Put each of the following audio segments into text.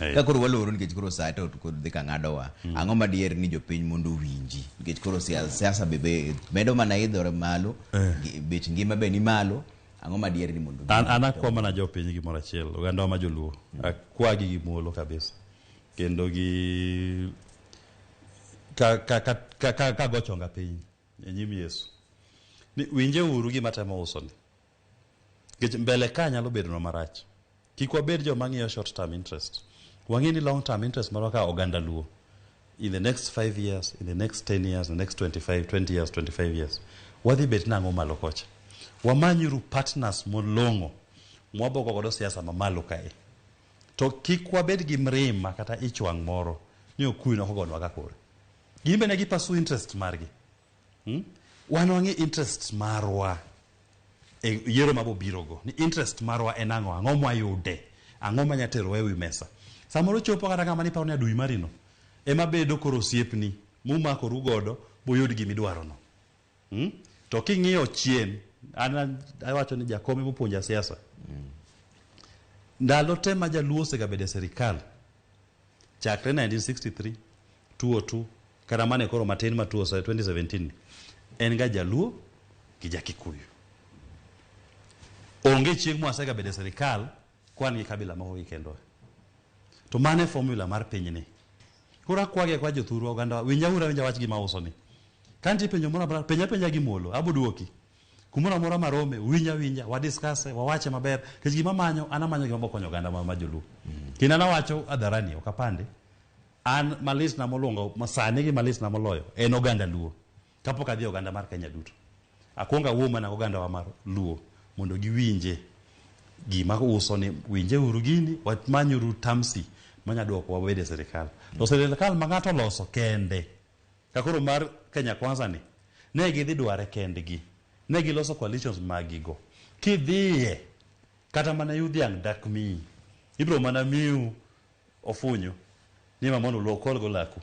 Ka koro waloro nikech koro saa to koro dhi ka ng'adowa. Ang'o ma diher ni jopiny mondo owinji? Nikech koro siasa be medo mana idhore malo, bech ngima be ni malo. Ang'o ma diher ni mondo An, an akwa mana jopiny gimoro achiel, ogandawa ma joluo. Akwagi gi muolo kabisa. Kendo gi ka ka ka ka, ka, ka go chonga piny e nyim Yesu. Ni winje uru gima temo uso ni. Nikech mbele ka nyalo bedonwa marach. Kik wabed joma ng'iyo short term interest. Wang'e ni long term interest marwa ka oganda Luo. In the next 5 years, in the next 10 years, in the next 25, 20 years, 25 years. Wadhi bet nang'o malo kocha. Wamanyuru partners molong'o mwabogo godo siasa mamalo kae. To kik wabed gi mrima kata ich wang' moro ni okuyu nok ogonwa ka kore. Gin be ne gi pursue interest margi. Wan wang'e interest marwa e yiero mabobirogo. Ni interest marwa en ang'o? Ang'o mwayude? Ang'o manya terowa e wi mesa? Samoro chopo kata kama niparo ni adui marino ema bedo koro osiepni mumakoru godo buyud gimidwarono. To king'iyo chien, an awacho ni Jakom ema opuonja siasa. Ndalo te ma jaluo osegabedo e sirikal chakre 1963 202 kata mane koro matin ma 2017 en ga jaluo gi jakikuyu. Onge chieng' mwasegabedo e sirikal kwan gi kabila moko gi kendwa. To mano e formula mar pinyni. Koro akwagi akwa jothurwa oganda winjauru awinja wach gima auso ni. Ka nitie penjo moro amora penja penja gi muolo abo duoki. Kumoro amora marome winja winja wa discuss wawache maber nikech gima amanyo an amanyo gima bokonyo oganda ma joluo. Kendo an awacho hadharani ok apande. An malit na moluongo masani gi malit na moloyo en oganda luo. Kapok adhi e oganda mar Kenya duto. Akwongo awuo mana oganda wa mar luo mondo giwinje gima uso ni winje uru gini wamanyuru tamsi manya duoko wabed e sirikal. To sirikal ma ng'ato oloso kende ka koro mar Kenya Kwanza ni ne gidhi dware kendgi. Ne giloso coalitions magigo. Kidhiye kata mana yu dhiang' dak miyi. Ibiro mana miu ofunyu ni ma mondo uluok kolgo laku.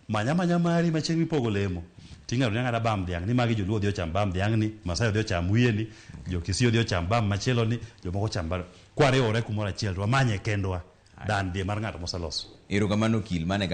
Manya manya mari ma chieng' mipogo lemo. Ting'ado ni ang'ada bam dhiang' ni magi joluo odhi ocham bam dhiang' ni, Masai odhi ocham wiye ni, jo Kisii odhi ocham bam machielo ni, jomoko ocham bam. Kwariwore kumoro achiel to wamanye kendwa dan dhi mar ng'ato moseloso. Erokamano okil mane